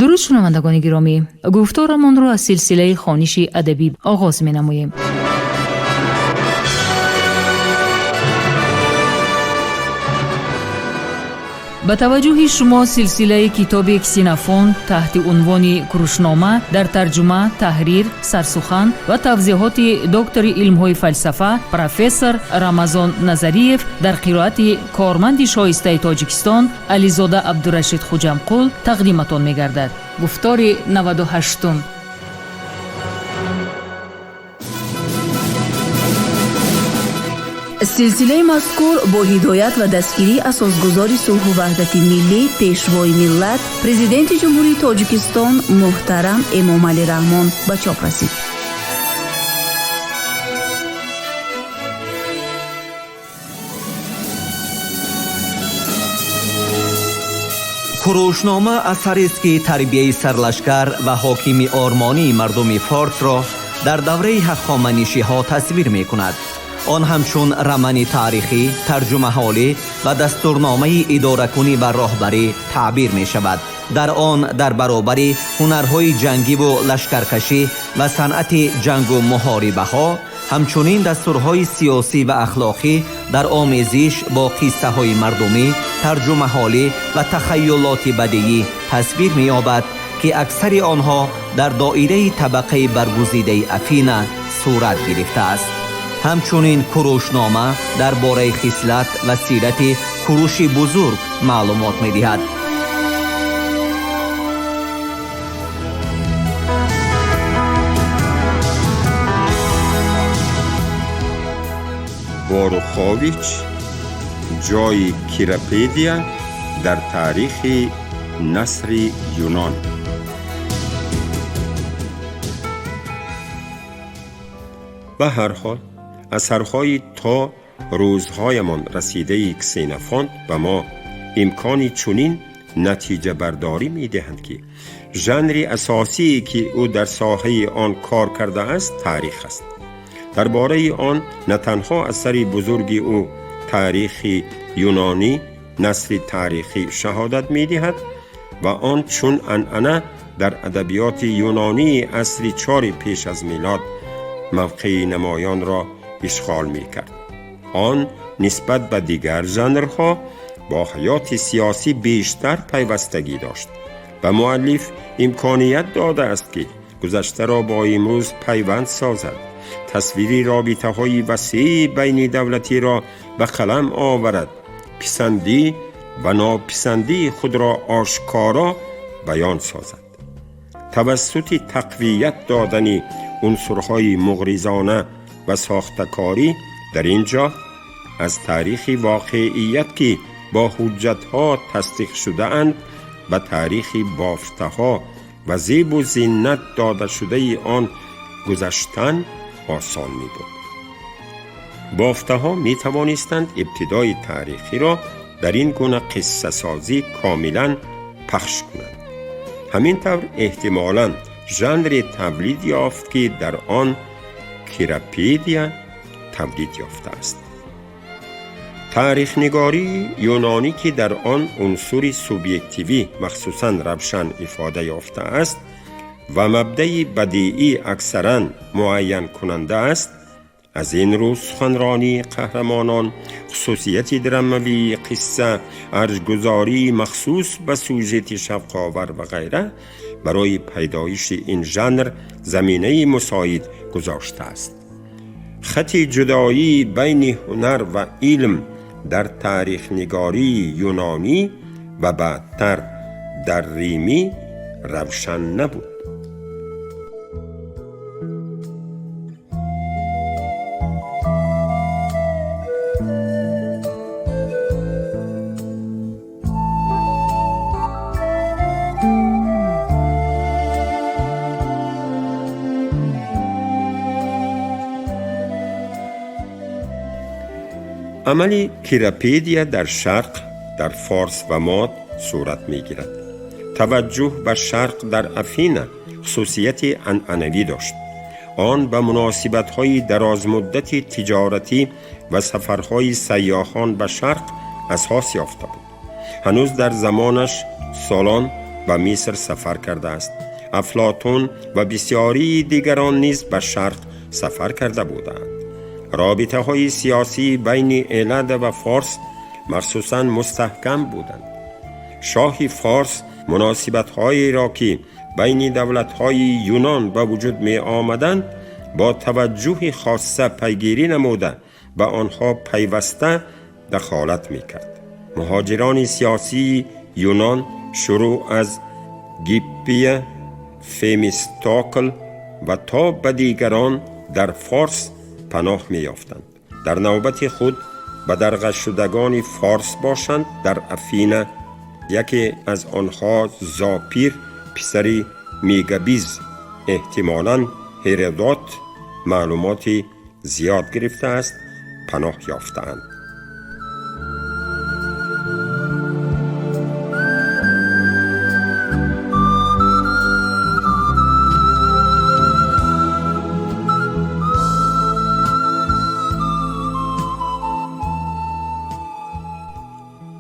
Дуруд, шунавандагони гиромӣ! Гуфторамонро аз силсилаи хониши адабӣ оғоз менамоем. Ба таваҷҷӯҳи шумо силсилаи китоби Ксенофонт таҳти унвони Курушнома дар тарҷума, таҳрир, сарсухан ва тавзеҳоти доктори илмҳои фалсафа, профессор Рамазон Назариев дар қироати корманди шоистаи Тоҷикистон Ализода Абдурашид Хуҷамқул тақдиматон мегардад. Гуфтори 98-ум. Силсилаи мазкур бо ҳидоят ва дастгирии асосгузори сулҳу ваҳдати миллӣ, Пешвои миллат, Президенти Ҷумҳурии Тоҷикистон муҳтарам Эмомалӣ Раҳмон ба чоп расид. Курушнома асарест, ки тарбияи сарлашкар ва ҳокими ормонии мардуми форсро дар давраи ҳахоманишиҳо тасвир мекунад. Он ҳамчун рамани таърихӣ, тарҷумаҳолӣ ва дастурномаи идоракунӣ ва роҳбарӣ таъбир мешавад. Дар он дар баробари ҳунарҳои ҷангиву лашкаркашӣ ва санъати ҷангу муҳорибаҳо, ҳамчунин дастурҳои сиёсӣ ва ахлоқӣ дар омезиш бо қиссаҳои мардумӣ, тарҷумаҳолӣ ва тахайюлоти бадиӣ тасвир меёбад, ки аксари онҳо дар доираи табақаи баргузидаи Афина сурат гирифтааст. Ҳамчунин Курушнома дар бораи хислат ва сирати Куруши Бузург маълумот медиҳад. Борухович, ҷои Кирапедия дар таърихи насри Юнон. Ба ҳар ҳол, асарҳои то рӯзҳоямон расидаи Ксенофонт ба мо имкони чунин натиҷабардорӣ медиҳанд, ки жанри асосие, ки ӯ дар соҳаи он кор кардааст, таърих аст. Дар бораи он на танҳо асари бузурги ӯ, Таърихи юнонӣ насри таърихӣ, шаҳодат медиҳад ва он чун анъана дар адабиёти юнонии асри чори пеш аз милод мавқеи намоёнро ишғол мекард, он нисбат ба дигар жанрҳо бо ҳаёти сиёсӣ бештар пайвастагӣ дошт. Ба муаллиф имконият додааст, ки гузаштаро бо имрӯз пайванд созад, тасвири робитаҳои васеи байни давлатиро ба қалам оварад, писандӣ ва нописандии худро ошкоро баён созад. Тавассути тақвият додани унсурҳои муғризона ва сохтакорӣ дар ин ҷо аз таърихи воқеият, ки бо ҳуҷҷатҳо тасдиқ шудаанд, ба таърихи бофтаҳо ва зебу зиннат додашудаи он гузаштан осон мебуд. Бофтаҳо метавонистанд ибтидои таърихиро дар ин гуна қиссасозӣ комилан пахш кунанд. Ҳамин тавр, эҳтимолан жанре тавлид ёфт, ки дар он Кирапедия тавлид ёфтааст. Таърихнигории юнонӣ, ки дар он унсури субъективӣ махсусан равшан ифода ёфтааст ва мабдаи бадиӣ аксаран муайянкунанда аст, аз ин рӯ суханронии қаҳрамонон, хусусияти драмавии қисса, арҷгузории махсус ба сюжети шавқовар ва ғайра барои пайдоиши ин жанр заминаи мусоид гузоштааст. Хати ҷудоии байни ҳунар ва илм дар таърихнигории юнонӣ ва баъдтар дар римӣ равшан набуд. Амали Кирапедия дар Шарқ, дар Форс ва Мод сурат мегирад. Таваҷҷӯҳ ба Шарқ дар Афина хусусияти анъанавӣ дошт. Он ба муносибатҳои дарозмуддати тиҷоратӣ ва сафарҳои сайёҳон ба Шарқ асос ёфта буд. Ҳанӯз дар замонаш Солон ба Миср сафар кардааст. Афлотун ва бисёрии дигарон низ ба Шарқ сафар карда буданд. Робитаҳои сиёсии байни Эллада ва Форс махсусан мустаҳкам буданд. Шоҳи Форс муносибатҳоеро, ки байни давлатҳои Юнон ба вуҷуд меомаданд, бо таваҷҷӯҳи хосса пайгирӣ намуда, ба онҳо пайваста дахолат мекард. Муҳоҷирони сиёсии Юнон шурӯъ аз Гиппия, Фемистокл ва то ба дигарон дар Форс паноҳ меёфтанд. Дар навбати худ ба дарғашшудагони форс бошанд, дар Афина яке аз онҳо, Зопир писари Мегабиз, эҳтимолан Ҳеродот маълумоти зиёд гирифтааст, паноҳ ёфтаанд.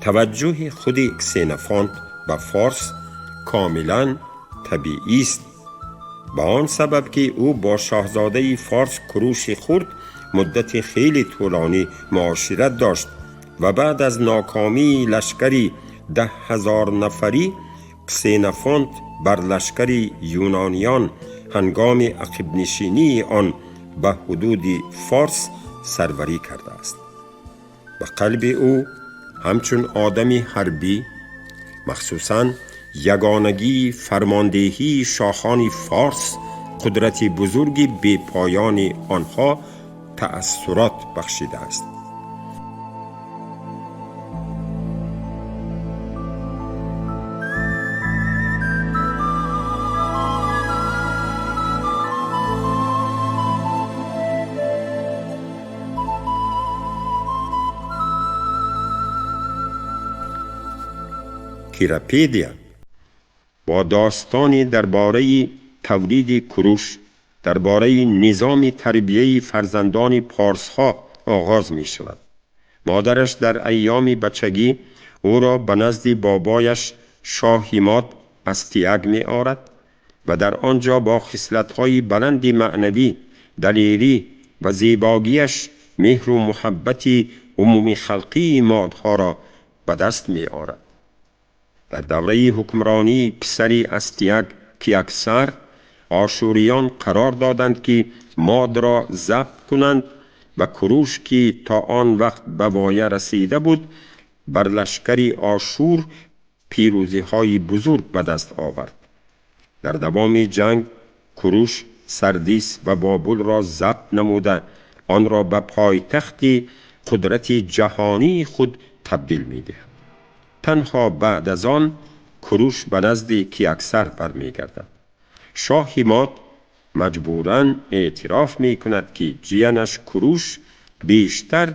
Таваҷҷӯҳи худи Ксенофонт ба Форс комилан табиист, ба он сабаб ки ӯ бо шоҳзодаи форс Куруши Хурд муддати хеле тӯлонӣ муошират дошт ва баъд аз нокомии лашкари 10 000 нафарӣ Ксенофонт бар лашкари юнониён ҳангоми ақибнишинии он ба ҳудуди Форс сарварӣ кардааст. Ба қалби ӯ ҳамчун одами ҳарбӣ, махсусан ягонагии фармондеҳии шоҳони форс, қудрати бузурги бепоёни онҳо таассурот бахшидааст. Кирапедия бо достоне дар бораи тавлиди Куруш, дар бораи низоми тарбияи фарзандони порсҳо оғоз мешавад. Модараш дар айёми бачагӣ ӯро ба назди бобояш шоҳи Мод Астиаг меорад ва дар он ҷо бо хислатҳои баланди маънавӣ, далерӣ ва зебогиаш меҳру муҳаббати умумихалқии модҳоро ба даст меорад. Дар давраи ҳукмронии писари Астиаг Киаксар ошӯриён қарор доданд, ки Модро забт кунанд ва Куруш, ки то он вақт ба воя расида буд, бар лашкари Ошур пирӯзиҳои бузург ба даст овард. Дар давоми ҷанг Куруш Сардис ва Бобулро забт намуда, онро ба пойтахти қудрати ҷаҳонии худ табдил медиҳад. Танҳо баъд аз он Куруш ба назди Киаксар бармегардад. Шоҳи Мод маҷбуран эътироф мекунад, ки ҷиянаш Куруш бештар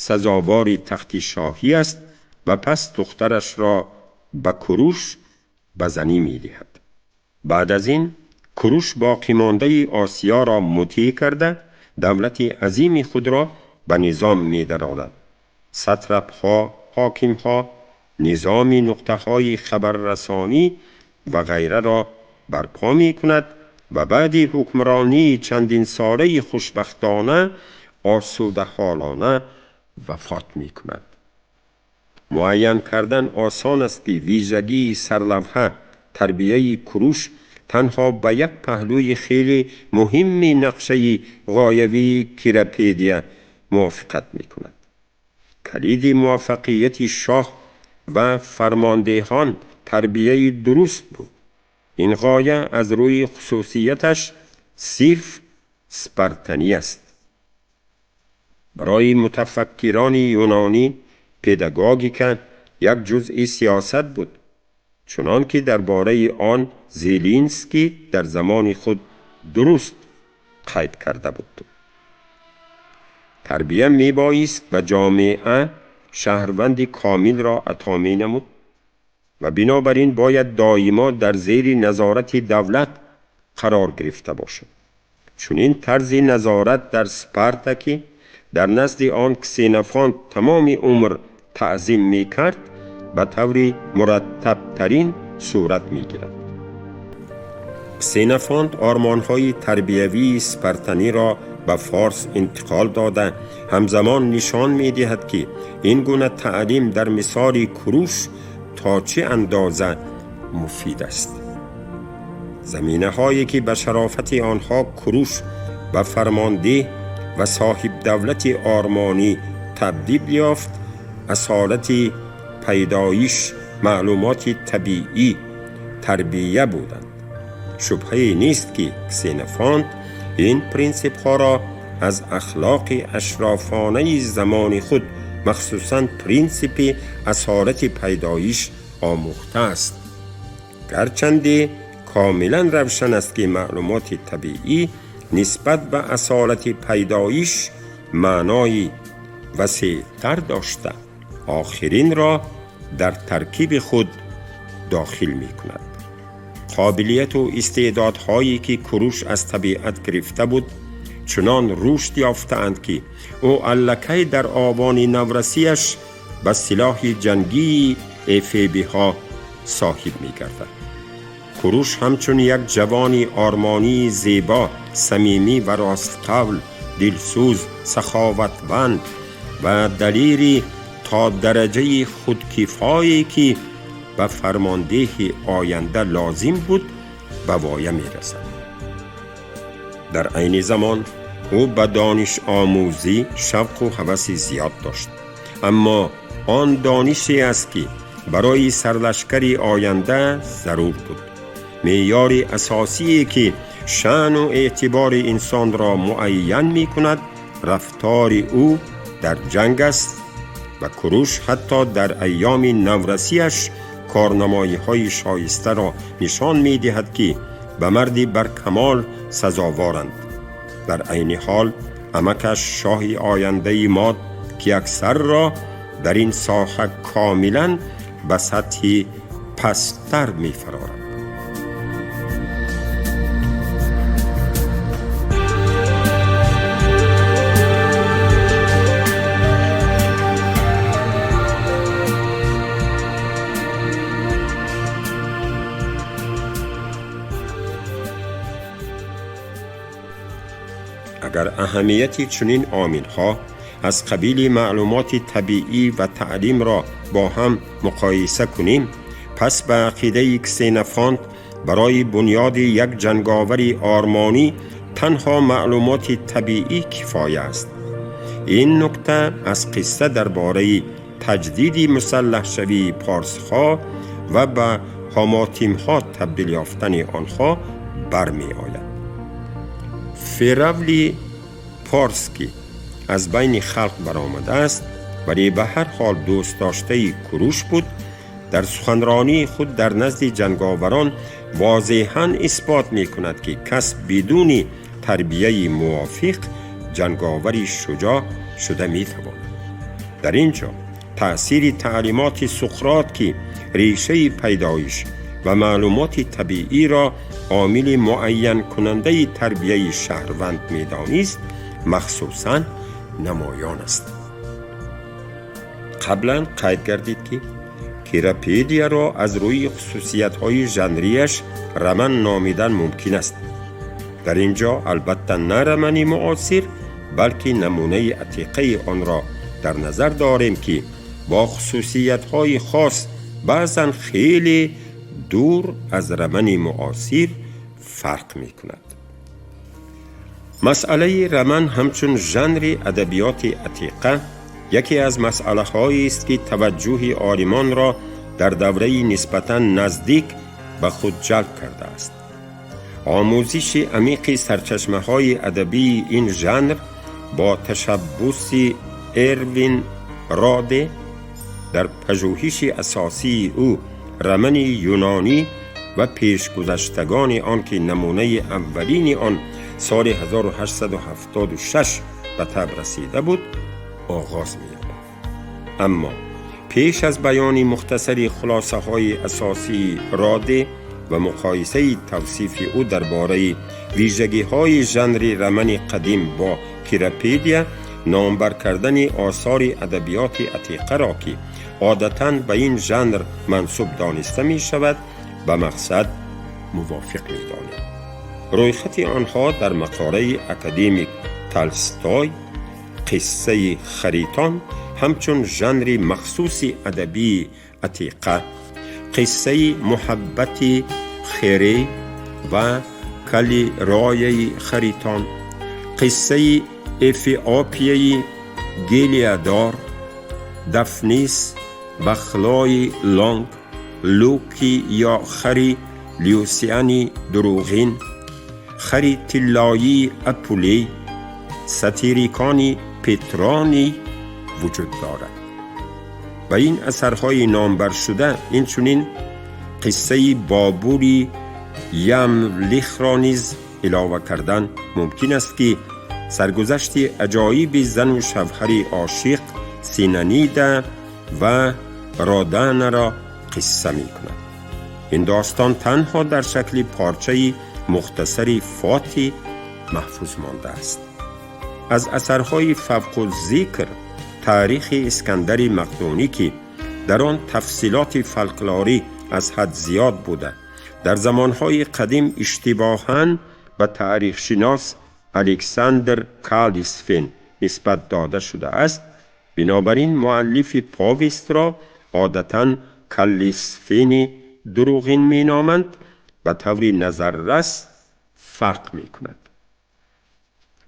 сазовори тахти шоҳӣ аст ва пас духтарашро ба Куруш ба занӣ медиҳад. Баъд аз ин Куруш боқимондаи Осиёро мутеъ карда, давлати азими худро ба низом медарорад. Сатрапҳо, ҳокимҳо, низоми нуқтаҳои хабаррасонӣ ва ғайраро барпо мекунад ва баъди ҳукмронии чандинсолаи хушбахтона, осудаҳолона вафот мекунад. Муайян кардан осон аст, ки вижагии сарлавҳа, тарбияи Куруш, танҳо ба як паҳлӯи хеле муҳимми нақшаи ғоявии Кирапедия мувофиқат мекунад. Калиди муваффақияти шоҳ ва фармондеҳон тарбияи дуруст буд. Ин ғоя аз рӯи хусусияташ сирф спартанӣ аст. Барои мутафаккирони юнонӣ педагогика як ҷузъи сиёсат буд, чунон ки дар бораи он Зелинский дар замони худ дуруст қайд карда буд. Тарбия мебоист ба ҷомеа шаҳрванди комилро ато менамуд ва бинобар ин бояд доимо дар зери назорати давлат қарор гирифта бошад. Чунин тарзи назорат дар Спарта, ки дар назди он Ксенофонт тамоми умр таъзим мекард, ба таври мураттабтарин сурат мегирад. Ксенофонт ормонҳои тарбиявии спартаниро ба форс интиқол дода, ҳамзамон нишон медиҳад, ки ин гуна таълим дар мисоли Куруш то чӣ андоза муфид аст. Заминаҳое, ки ба шарофати онҳо Куруш ба фармондеҳ ва соҳибдавлати ормонӣ табдил ёфт, асолати пайдоиш, маълумоти табиӣ, тарбия буданд. Шубҳае нест, ки Ксенофонт ин принсипҳоро аз ахлоқи ашрофонаи замони худ, махсусан принсипи асолати пайдоиш, омӯхтааст. Гарчанде комилан равшан аст, ки маълумоти табиӣ нисбат ба асолати пайдоиш маънои васеътар дошта, охиринро дар таркиби худ дохил мекунад. Қобилияту истеъдодҳое, ки Куруш аз табиат гирифта буд, чунон рушд ёфтаанд, ки ӯ аллакай дар овони наврасияш ба силоҳи ҷангии эфебиҳо соҳиб мегардад. Куруш ҳамчун як ҷавони ормонии зебо, самимӣ ва ростқавл, дилсӯз, саховатманд ва далери то дараҷаи худкифое, ки ба фармондеҳи оянда лозим буд, ба воя мерасад. Дар айни замон ӯ ба донишомӯзӣ шавқу ҳаваси зиёд дошт, аммо он донише аст, ки барои сарлашкари оянда зарур буд. Меъёри асосие, ки шаъну эътибори инсонро муайян мекунад, рафтори ӯ дар ҷанг аст ва Куруш ҳатто дар айёми наврасияш корнамоиҳои шоистаро нишон медиҳад, ки ба марди баркамол сазоворанд. Дар айни ҳол амакаш, шоҳи ояндаи мод, ки аксарро дар ин соҳа комилан ба сатҳи пасттар мефарорад. Агар аҳамияти чунин омилҳо аз қабили маълумоти табиӣ ва таълимро бо ҳам муқоиса кунем, пас ба ақидаи Ксенофонт барои бунёди як ҷанговари ормонӣ танҳо маълумоти табиӣ кифоя аст. Ин нукта аз қисса дар бораи таҷдиди мусаллаҳшавии порсҳо ва ба ҳамотимҳо табдил ёфтани онҳо бармеояд. Феравли порс, ки аз байни халқ баромадааст, вале ба ҳар ҳол дӯстдоштаи Куруш буд, дар суханронии худ дар назди ҷанговарон возеҳан исбот мекунад, ки кас бидуни тарбияи мувофиқ ҷанговари шуҷоъ шуда метавонад. Дар ин ҷо таъсири таълимоти Суқрот, ки решаи пайдоиш ва маълумоти табииро омили муайянкунандаи тарбияи шаҳрванд медонист, махсусан намоён аст. Қаблан қайд гардид, ки Кирапедияро аз рӯи хусусиятҳои жанрияш роман номидан мумкин аст. Дар ин ҷо албатта на романи муосир, балки намунаи атиқаи онро дар назар дорем, ки бо хусусиятҳои хос баъзан хеле дур аз романи муосир фарқ мекунад. Масъалаи роман ҳамчун жанри адабиёти атиқа яке аз масъалаҳоест, ки таваҷҷӯҳи олимонро дар давраи нисбатан наздик ба худ ҷалб кардааст. Омӯзиши амиқи сарчашмаҳои адабии ин жанр бо ташаббуси Эрвин Роде дар пажӯҳиши асосии ӯ «Романи юнонӣ ва пешгузаштагони он», ки намунаи аввалини он соли 1876 ба таб расида буд, оғоз меёбад. Аммо пеш аз баёни мухтасари хулосаҳои асосии Роде ва муқоисаи тавсифи ӯ дар бораи вижагиҳои жанри романи қадим бо Кирапедия, номбар кардани осори адабиёти атиқаро, ки одатан ба ин жанр мансуб дониста мешавад, ба мақсад мувофиқ медонем. Рӯйхати онҳо дар мақолаи академик Толстой «Қиссаи Харитон ҳамчун жанри махсуси адабии атиқа», «Қиссаи муҳаббати Херей ва Каллирояи Харитон», «Қиссаи Эфиопияи Гелиодор», «Дафнис ва Хлои Лонг», «Луки ё хари Люсиани дурӯғин», «Хари тиллоии Апулей», «Сатирикони Петроний» вуҷуд дорад. Ба ин асарҳои номбаршуда инчунин қиссаи Бобури Ямлихро низ илова кардан мумкин аст, ки саргузашти аҷоиби зану шавҳари ошиқ Синанида ва Роданаро қисса мекунад. Ин достон танҳо дар шакли порчаи мухтасари Фоти маҳфуз мондааст. Аз асарҳои фавқуззикр таърихи Искандари Мақдунӣ, ки дар он тафсилоти фолклорӣ аз ҳад зиёд буда, дар замонҳои қадим иштибоҳан ба таърихшинос Александр Каллисфен нисбат дода шудааст, бинобар ин муаллифи повестро одатан Каллисфени дурӯғин меноманд, ба таври назаррас фарқ мекунад.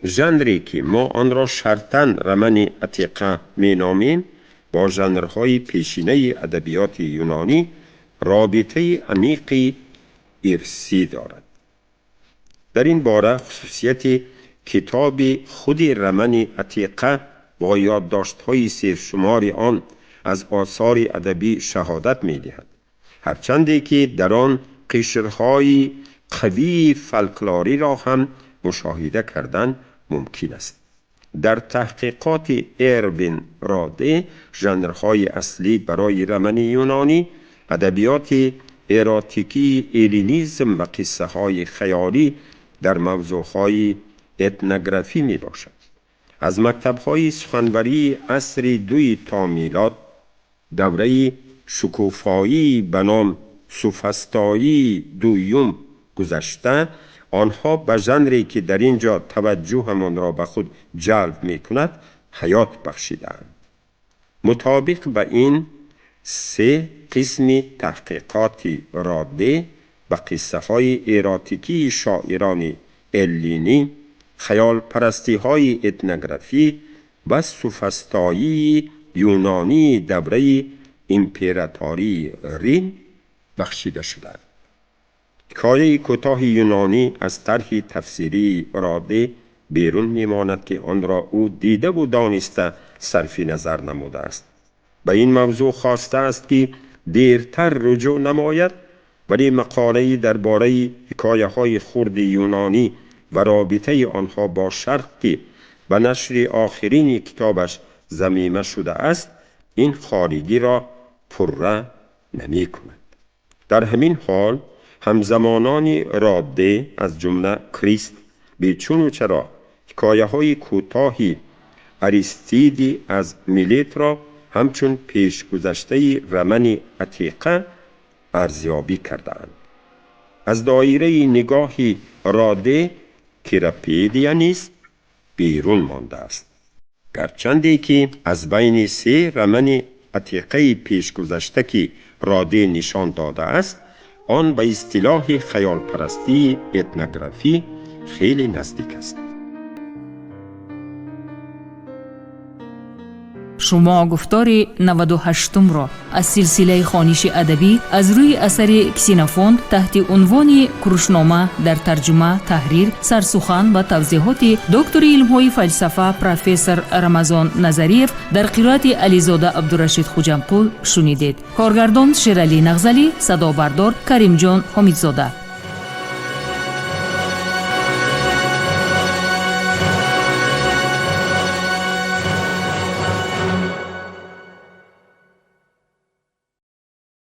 Жанре, ки мо онро шартан романи атиқа меномем, бо жанрҳои пешинаи адабиёти юнонӣ робитаи амиқи ирсӣ дорад. Дар ин бора хусусияти китоби худи романи атиқа бо ёддоштҳои сершумори он аз осори адабӣ шаҳодат медиҳад, ҳарчанде ки дар он қишрҳои қавии фолклориро ҳам мушоҳида кардан мумкин аст. Дар таҳқиқоти Эрвин Роде жанрҳои аслӣ барои романи юнонӣ адабиёти эротикии эллинизм ва қиссаҳои хаёлӣ дар мавзӯъҳои этнографӣ мебошад. Аз мактабҳои суханварии асри дуи то милод, давраи шукуфоии ба ном суфастоии дуюм гузашта, онҳо ба жанре, ки дар ин ҷо таваҷҷӯҳамонро ба худ ҷалб мекунад, ҳаёт бахшидаанд. Мутобиқ ба ин се қисми таҳқиқоти Роде ба қиссаҳои эротикии шоирони эллинӣ, хаёлпарастиҳои этнографӣ ва суфастоии юнонии давраи императории Рим бахшида шуданд. Ҳикояи кӯтоҳи юнонӣ аз тарҳи тафсирии Роде берун мемонад, ки онро ӯ дидаву дониста сарфи назар намудааст. Ба ин мавзӯъ хостааст, ки дертар руҷӯъ намояд, вале мақолаи дар бораи ҳикояҳои хурди юнонӣ ва робитаи онҳо бо шарқ, ки ба нашри охирини китобаш замима шудааст, ин холигиро пурра намекунад. Дар ҳамин ҳол ҳамзамонони Роде, аз ҷумла Крист, бечуну чаро ҳикояҳои кӯтоҳи Аристиди аз Милетро ҳамчун пешгузаштаи романи атиқа арзёбӣ кардаанд. Аз доираи нигоҳи Роде Кирапедия низ берун мондааст, гарчанде ки аз байни се романи атиқаи пешгузашта, ки Роде нишон додааст, он ба истилоҳи хаёлпарастии этнографӣ хеле наздик аст. Шумо гуфтори 98-умро аз силсилаи хониши адабӣ аз рӯи асари Ксенофонт таҳти унвони «Курушнома» дар тарҷума, таҳрир, сарсухан ва тавзеҳоти доктори илмҳои фалсафа, профессор Рамазон Назариев дар қироати Ализода Абдурашид Хуҷамқул шунидед. Коргардон Шералӣ Нағзалӣ, садобардор Каримҷон Ҳомидзода.